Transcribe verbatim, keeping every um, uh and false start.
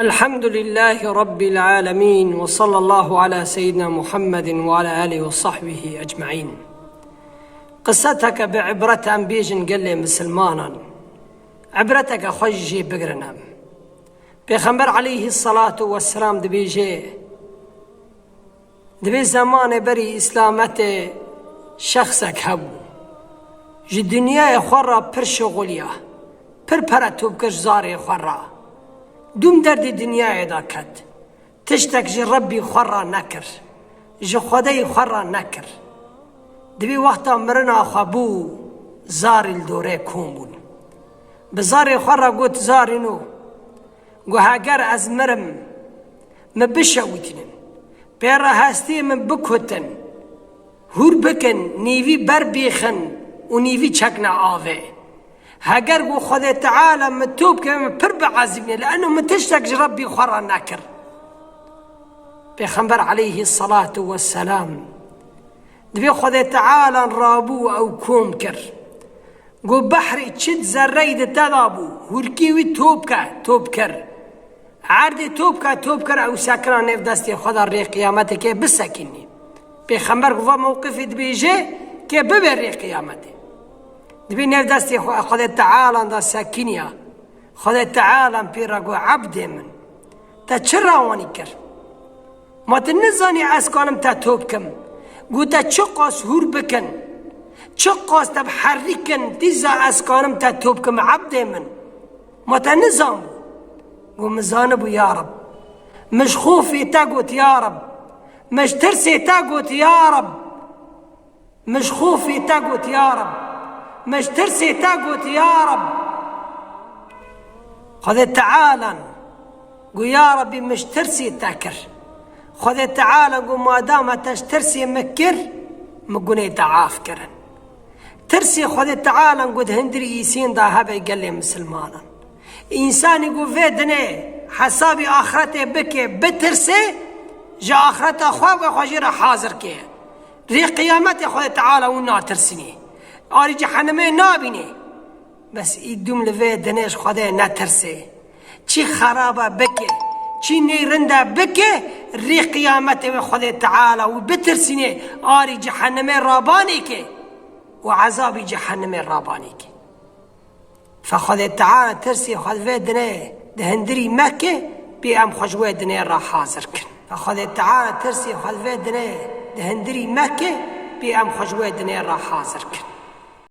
الحمد لله رب العالمين وصلى الله على سيدنا محمد وعلى آله وصحبه أجمعين. Qiseteke bi ibret em bêjin gelê misilmanan. Ibreteke xwe jî jê bigirin em. Pêxember aleyhî selatu weselam dibêje, Di vê zemanê berî Îslametê şexsek hebû. Ji dinyayê xwe re pir şixuliya, pir pere top kir ji zarê xwe re. Dûm derdê dinyayê de ket. Tiştek ji Rebbî xwe re nekir. Ji Xwedeyê xwe re nekir. Di vê wexta mirina xwe bû, zarî li dorê kom bûn. Bi zarê xwe re got, zarîno, Got, heger ez mirim, min bişewitînin. Pê re hestiyê min bikutin. Hûr bikin, nîvî ber bêxin û nîvî çekne avê. Heger got, Xwedê Teala min top ke, min pir biezibîne, li eno min tiştek ji Rebbî xwe re nekir. Pêxember aleyhî selatu weselam, divê Xwedê Teala rabû ew kom kir. Got, behrê çi zerreyî di te de bû, hûrkî wî top ke, top kir. Erdê top ke, top kir, ew sekina nêv destê xwe de rê qiyametê kê bisekînî. Pêxember got, va mewqifê dibêje kê bibe rê qiyametê. Dibê nêv destê xwe, Xwedê Teala da sekiniya. Xwedê Teala pê re got, ebdê min, te çi rawanî kir? Ma tu nizanî ez kanim te top kim? Got, te çiqas hûr bikin, çiqas te biherîkin, dîza ez kanim te top kim, ebdê min. Ma te nizanbû? Got, min zanibû ya Reb. Min ji xofê te got ya Reb. Min ji tirsê te got ya Reb. Min ji xofê te got ya Reb. Min ji tirsê te got ya Reb. Xwedê Tealan got, ya Rebbî, min ji tirsê te kir. Xwedê Tealan got, madama te ji tirsê min kir, min gunê te af kirin. Tirsê Xwedê Tealan got, di hundirî îsên de hebe gelê misilmanan. Însanî ku vê dinê hesabî axretê bike, bitirse, ji axreta xwe ve xwe jê re hazir ke. Rê qiyametê Xwedê Teala wî natirsînê. Arî cehennemê nabînê. Bes î dûm li vê dinê ji Xwedê netirsê. Çi xeraba bike, çi nêrinde bike, rê qiyametê ve Xwedê Teala wî bitirsînê, arî cehennemê rabanê ke û ezabî cehennemê rabanê ke. Fe Xwedê Teala tirsê xwe di vê dinê di hindirî me ke, bê em xwe ji wê dinê re hazir kin. Fe Xwedê Teala tirsê xwe di vê dinê di hindirî me ke, bê em xwe ji wê dinê re hazir kin.